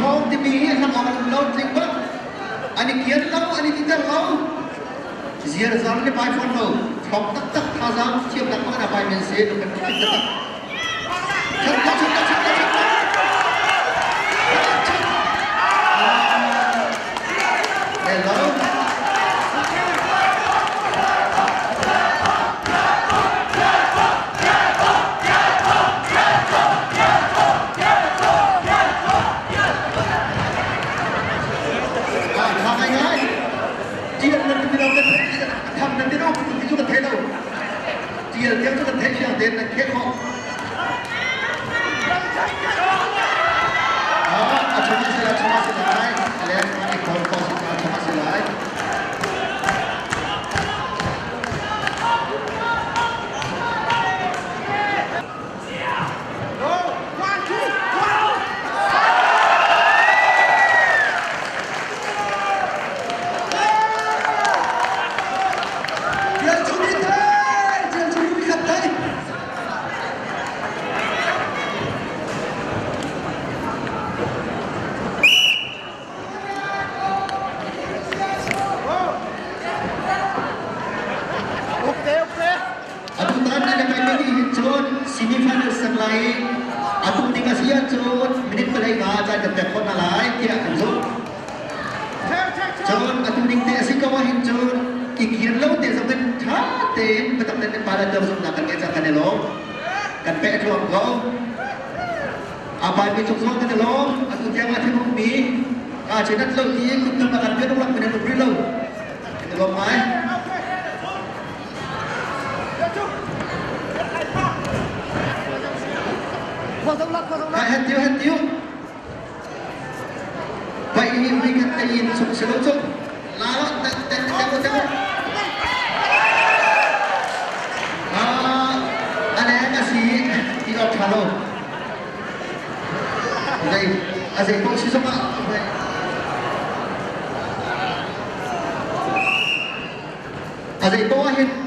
ṭhawng timi hi hlang awk an um lo tling bak. An i kian lo, an i titer lo. Ziarzar an i pai fawn lo. Ṭhawng taktak thazaang thiamnak hmang in a pai men si. Lung kan tling taktak. Chat chat chat chat chat chat. Hello. Tha ngaingai. Tial nan ti lo kan tham nan ti lo ti cu kan thei lo. Tial tiang cu kan theih fiang tein nan kheh khawh. A chungah si lai, chungah si lai. A leng i khawn khawh si chungah si lai. Atutan na kai mi hin cun semifinal sak lai i atu ding a si ahcun minute 15 caan kan pek khawh hna lai tiah kan zumh. Cun atu ding te a si ko ahhin cun i kir lo te zong in ṭha tein biatak tein pa le zumhnak kan ngeih cang kan i lawm. Kan peh thluang ko. A pai mi cung zong kan i lawm. Atu tiang a thinhung mi ka chinat lo ti kuttum a kan pian rak min an um rih lo. Kan i lawm ngai. Hai han tiu. Pai hi hui khat te in sung si lo cu. La lo te te te te. Ah, ane a si ti awk tha lo. Zei a zei paoh si zongah a zei paoh ah hin.